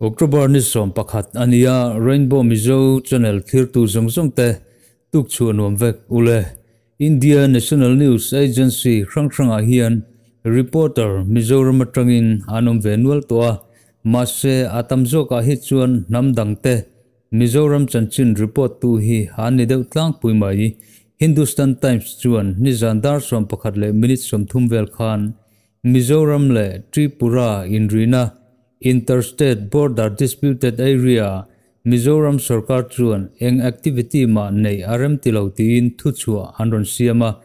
October ni 11 ania Rainbow Mizo Channel thirtu zawng zawng te tuk chu nuam vek ule. India National News Agency hrang hrangah hian reporter Mizoram atangin an awm ve nual tawh a, mahse a tam zawkah hi chuan hnam dang te Mizoram chanchin report tu hi an ni deuh tlangpui mai. Hindustan Times chuan nizan dar 11 leh minute 30 vel khan Mizoram leh Tripura inrina Interstate Border Disputed Area Mizoram sarkar chuan eng activity ma nei a rem ti lo tiin thu chhuah an rawn siam a.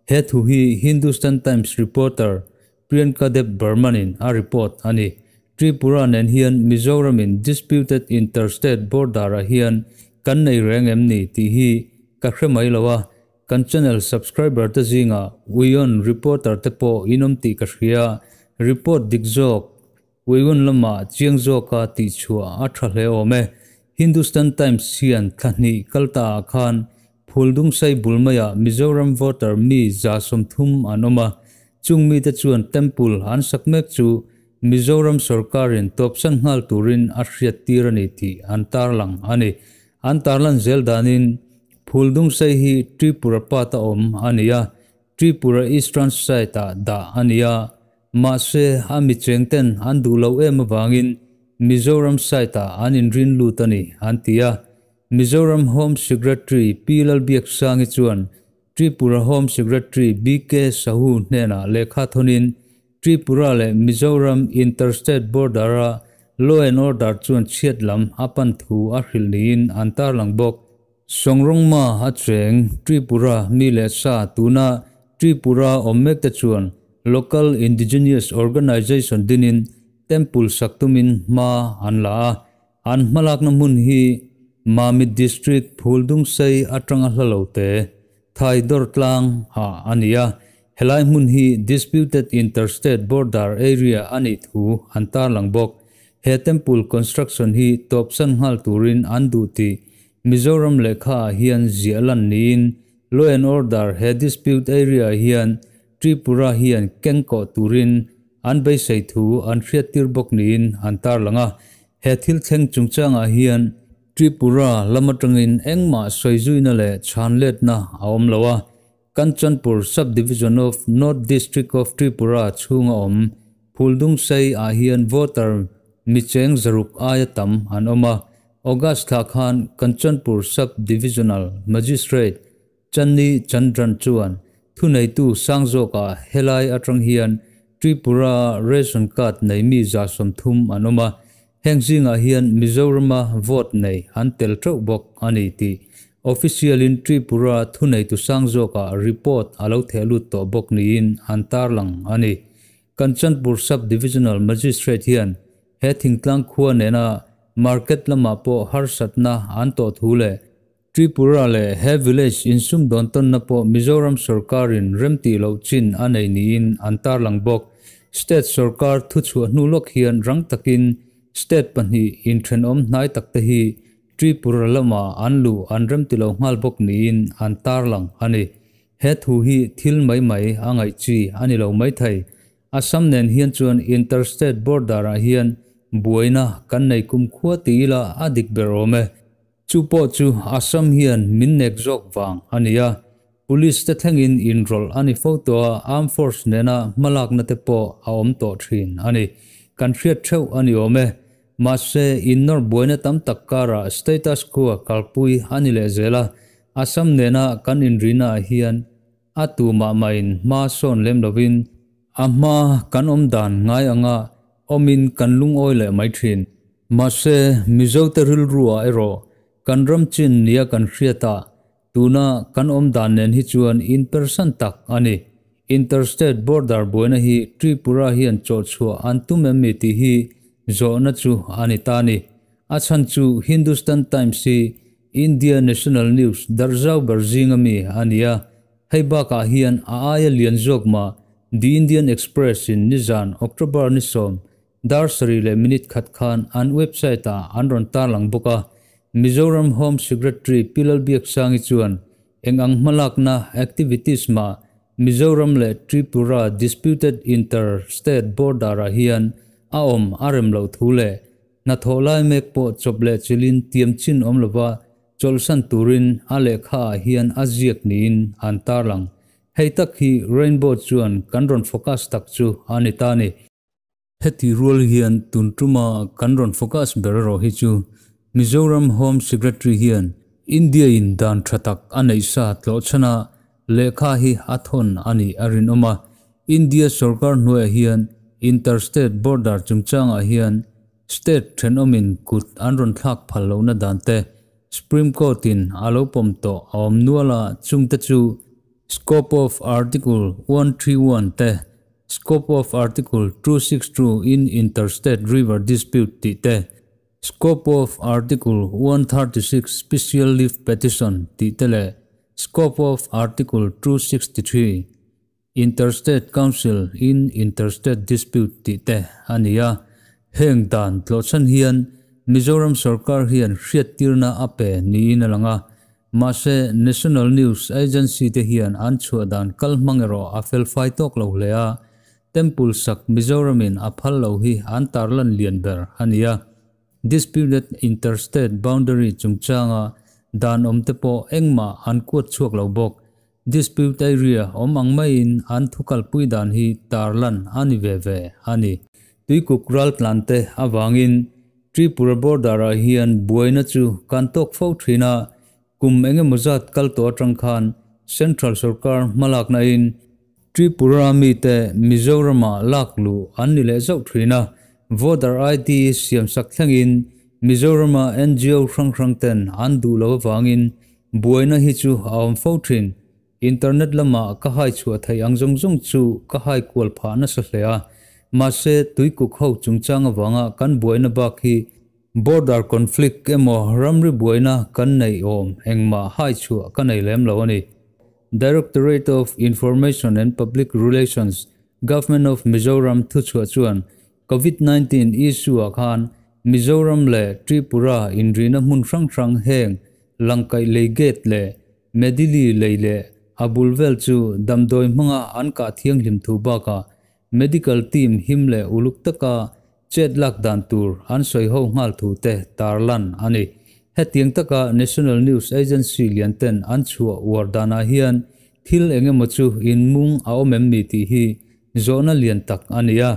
He thu hi Hindustan Times reporter Priyanka Deb Barmanin a report a ni. Tripura nen hian Mizoramin disputed interstate border ah hian kan nei reng em ni tih hi ka hre mai lo a. Kan channel subscriber te zinga Wion reporter te pawh in awm tih ka hria. Report dik zawk Wion lama chiang zawka tih chhuah a tha hle awm e. Hindustan Times hian thlahnih kalta ah khan Phuldungsei bulmaiah Mizoram voter mi 30 an awm a. Chung mi te chuan temple an sak mek chu Mizoram sarkarin tawpsan nghal turin a hriat tir ani tih an tarlang ani. An tarlan zel danin Phuldungsei hi Tripura pata awm ania. Tripura Eastern side ah dah ania. Mahse a mi cheng ten an duh lo em awangin Mizoram side ah an inrin lut ani an ti a. Mizoram Home Secretary P Lalbiaksangi chuan Tripura Home Secretary BK Sahu hnenah lehkha thonin Tripura leh Mizoram Interstate Border a law and order chuan chhiat lam a pan thu a hrilh niin an tarlang bawk. Songrongma a cheng Tripura mi leh sa tuna Tripura awm mek te chuan Local Indigenous Organization dinin Temple saktumin hma an la a. An hmalakna hmun hi Mamit District Phuldungsei atanga hlalo te Thai dor tlang ha ania. Helai hmun hi disputed interstate border area ani thu an tarlang bawk. He temple construction hi tawpsan nghal turin an duh tih Mizoram lehkha hian ziah lan niin law and order he dispute area hian Tripura hian kengkawh turin an beisei thu an hriat tir bawk niin an tarlang a. He thil thleng chungchangah hian Tripura lam atangin engmah sawizuina leh chhanletna a awm lo a. Kanchanpur Sub-Division of North District of Tripura chhunga awm Phuldungsei ah hian voter mi cheng 600 aia tam an awm a. August thla khan Kanchanpur Sub-Divisional Magistrate Channi Chandran chuan thuneitu sang zawkah helai atang hian Tripura ration card nei mi 30 an awm a. Heng zingah hian Mizorama vote nei an tel theuh bawk ani tih official in Tripura thuneitu sang zawkah report a lo thehlut tawh bawk niin an tarlang ani. Kanchanpur Sub-Divisional Magistrate hian he thingtlang khua nena market lamah pawh harsatna an tawh thu leh Tripura leh he village insum dawn tawnna pawh Mizoram sarkarin remti loh chin a nei niin an tarlang bawk. State sarkar thu chhuah hnu lawk hian rang takin state pahnih inthenawm hnai tak te hi Tripura lama an lu an remti lo nghal bawk niin an tarlang ani. He thu hi thil mai mai a ngaih chi ani lo mai thei. Assam nen hian chuan interstate border ah hian buaina kan nei kum khua ti ila a dik ber awm e. Chu pawh chu Assam hian min nek zawk vang ania. Police te thlengin inrawlh ani fo tawh a, armed force nena hmalakna te pawh a awm tawh thin ani. Kan hriat theuh ani awm e. Mahse innawr buaina tam tak karah status quo kalpui ani leh zel a. Assam nena kan inrina ah hian a tumah mahin hma sawn lem lovin a hma kan awm dan ngai anga awmin kan lungawi leh mai thin. Mahse Mizo te rilru ah erawh kan ram chin nia kan hriatah tuna kan awm dan nen hi chuan in persan tak ani. Interstate border buaina hi Tripura hian chawh chhuah an tum em mi tih hi zawhna chu ani ta ni. A chhan chu Hindustan Times hi India National News darhzau ber zinga mi ania. Hei bakah hian a aia lian zawk ma The Indian Express in nizan October ni 10 dar 7 leh minute khat khan an website ah an rawn tarlang bawk a. Mizoram Home Secretary P Lalbiaksangi chuan eng ang hmalakna activities ma Mizoram leh Tripura disputed interstate border ah hian a awm a rem loh thu leh Hnathawh lai mek pawh chawp leh chilhin tiam chin awm lova chawlhsan turin a lehkha ah hian a ziak niin an tarlang. Hei tak hi Rainbow chuan kan rawn focus tak chu a ni ta ni. Heti rual hian tun tuma kan rawn focus ber erawh hi chu Mizoram Home Secretary hian India in dan tha tak a neih sa tlawhchhana lehkha hi a thawn a nih a rinawm a. India sorkar hnuaiah hian Inter-State border chungchangah hian State thenawmin kut an rawn thlak phal lohna dan te Supreme Court in a lo pawm tawh a awm nual a, chungte chu Scope of Article 131 te, Scope of Article 262 in Interstate River Dispute tih te, Scope of Article 136 Special Leave Petition tih te leh Scope of Article 263 Interstate Council in Interstate Dispute tih te a ni a. Heng dan tlawhchhan hian Mizoram sorkar hian hriattirna a pe niin a lang a. Mahse, National News Agency te hian an chhuah dan kal hmang erawh a felfai tawk lo hle a, Temple sak Mizoramin a phal lo hi an tarlan lian ber a ni a. Disputed Interstate Boundary chungchanga dan awm te pawh engmah an kuat chhuak lo bawk. Dispute Area awm ang maiin an thu kalpui dan hi tarlan a ni ve ve a ni. Tuikuk raltlan te avangin Tripura border ah hian buaina chu kan tawk fo thin a, kum engemaw zat kal tawh atang khan Central sorkar hmalakna in Tripura mite Mizoram ah lak luh an ni leh zauh thin a, Voter ID siam sak thlengin Mizoram a ngo hrang hrang ten an duh lo avangin buaina hi chu a awm fo thin. Internet lama ka hai chhuah theih ang zawng zawng chu ka hai kual phah nasa hle a, mahse tuikuk ho chungchang avanga kan buaina bak hi border conflict emaw ramri buaina kan neih awm engmah hai chhuah ka nei lem lo a ni. Directorate of Information and Public Relations, Government of Mizoram thuchhuah chuan Covid 19 issue ah khan Mizoram leh Tripura inrihna hmun hrang hrang heng Langkaih lei gate leh Medili lei leh a bul vel chu damdawi hmanga an kah thianghlim thu bakah medical team him leh uluk taka chet lak dan tur an sawi ho nghal thu te tarlan a ni. Hetiang taka National News Agency lian ten an chhuah uar danah hian thil eng emaw chu inmung a awm em ni tih hi zawhna lian tak a ni a.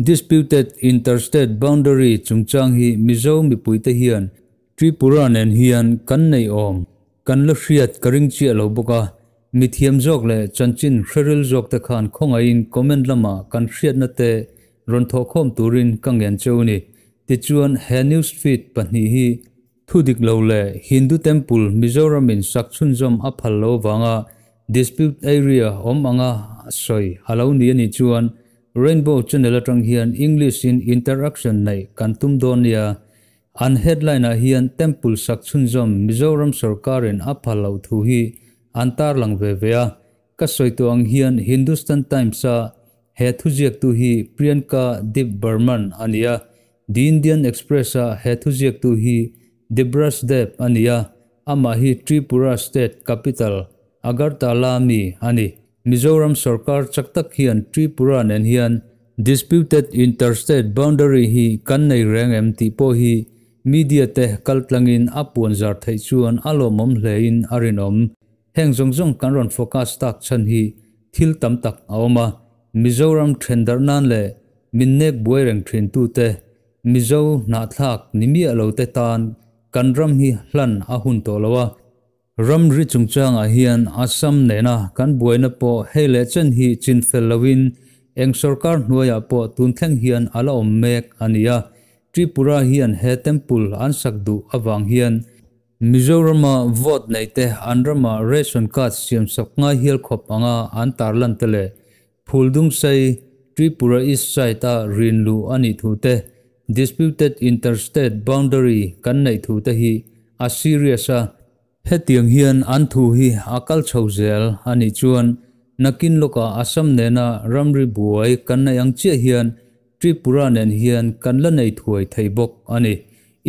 Disputed Interstate Boundary chungchang hi Mizo mipuite hian Tripura nen hian kan nei awm, kan la hriat ka ring chiah lo bawk a, mithiam zawk leh chanchin hreril zawk te khan khawngaihin comment lamah kan hriatna te rawn thawhkhawm turin ka ngen cheu ni. Tichuan he news feed pahnih hi thudik lo leh Hindu temple Mizoramin sak chhunzawm a phal lo avanga dispute area awm anga sawi a lo ni a nih chuan Rainbow channel atang hian English in interaction neih kan tum dawn nia. An headline ah hian Temple sak chhunzawm Mizoram sorkarin a phal loh thu hi an tarlang ve ve a. Ka sawi tawh ang hian Hindustan Times a he thuziaktu hi Priyanka Deep Barman a ni a, The Indian Express a he thuziaktu hi Debraj Deb a ni a, amah hi Tripura state capital Agartala mi a ni. Mizoram sorkar chak tak hian Tripura nen hian Disputed Interstate Boundary hi kan nei reng em tih pawh hi media te kaltlangin a puan zar theih chuan a lawmawm hlein a rinawm. Heng zawng zawng kan rawn focus tak chhan hi thil tam tak a awm a, Mizoram then darh nan leh min nek buai reng thin tute, Mizo hnahthlak ni miah lo te tan kan ram hi hlan a hun tawh lo a, Ramri chungchangah hian Assam nena kan buaina pawh hei leh chen hi chin fel loin eng sorkar hnuaiah pawh tun thleng hian a la awm mek a ni a. Tripura hian he temple an sak duh avang hian Mizorama vote neite an rama ration card siam sak ngai hial khawp anga an tarlan te leh Phuldungsei Tripura East side-a rin luh a nih thu te, Disputed Interstate Boundary kan neih thu te hi a serious a. Hetiang hian an thu hi a kal chho zel a nih chuan nakin lawkah Assam nena ramri buai kan neih ang chiah hian Tripura nen hian kan la nei thuai thei bawk a ni.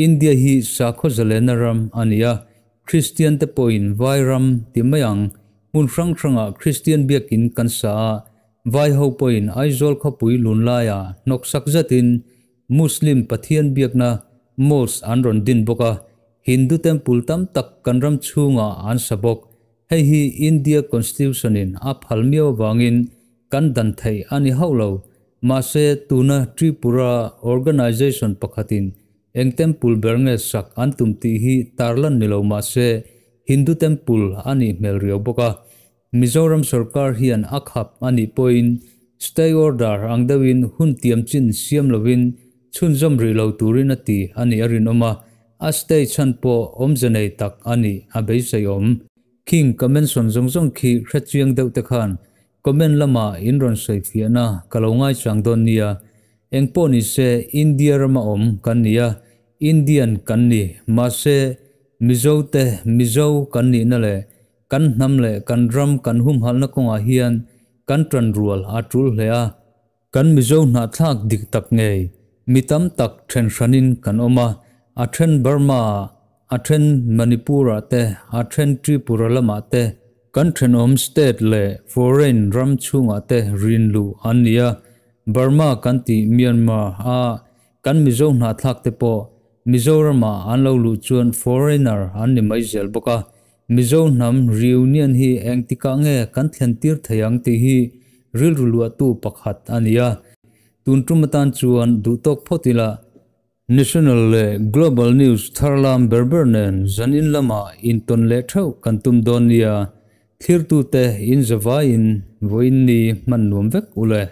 India hi sakhaw zalena ram a ni a, Kristian te pawhin vai ram ti mai ang, hmun hrang hrangah Kristian biakin kan sa a, Vai ho pawhin Aizawl khawpui lun laiah hnawksak zetin Muslim Pathian biakna Mosque an rawn din bawk a, Hindu temple tam tak kan ram chhungah an sa bawk. Hei hi India Constitution in a phal miau avangin kan dan theih a ni hauh lo. Mahse, tuna Tripura organisation pakhatin eng temple ber nge sak an tum tih hi tarlan ni lo mahse, Hindu temple a nih hmel riau bawk a. Mizoram sorkar hian a khap a nih pawhin stay order ang deuhin hun tiam chin siam lovin chhunzawm rih lo turin a ti a nih a rinawm a, a stay chhan pawh awmze nei tak a nih a beisei awm. Khing comment sawn zawng zawng khi hrechiang deuh te khan comment lamah in rawn sawi fiahna ka lo ngaichang dawn nia. Engpawh ni se India rama awm kan ni a, Indian kan ni, mahse Mizo te Mizo kan nihna leh Kan hnam leh kan ram kan humhalhna kawngah hian kan ṭan rual a ṭul hle a. Kan Mizo hnahthlak dik tak ngei, mi tam tak ṭhen hranin kan awm a, a ṭhen Burma-ah, a ṭhen Manipur-ah te, a ṭhen Tripura lamah te, kan ṭhenawm state leh foreign ram chhungah te rin luh an ni a. Burma kan tih Myanmar-a kan Mizo hnahthlak te pawh Mizoramah an lo luh chuan foreigner an ni mai zel bawk a. Mizo hnam reunion hi engtikah nge kan thlen tir thei ang tih hi rilru luahtu pakhat a ni a. Tun tum atan chuan duhtawk phawt ila, National leh Global News tharlam ber ber nen zanin lamah intawn leh theuh kan tum dawn nia, thlirtute in zavaiin vawiin ni hman nuam vek ule.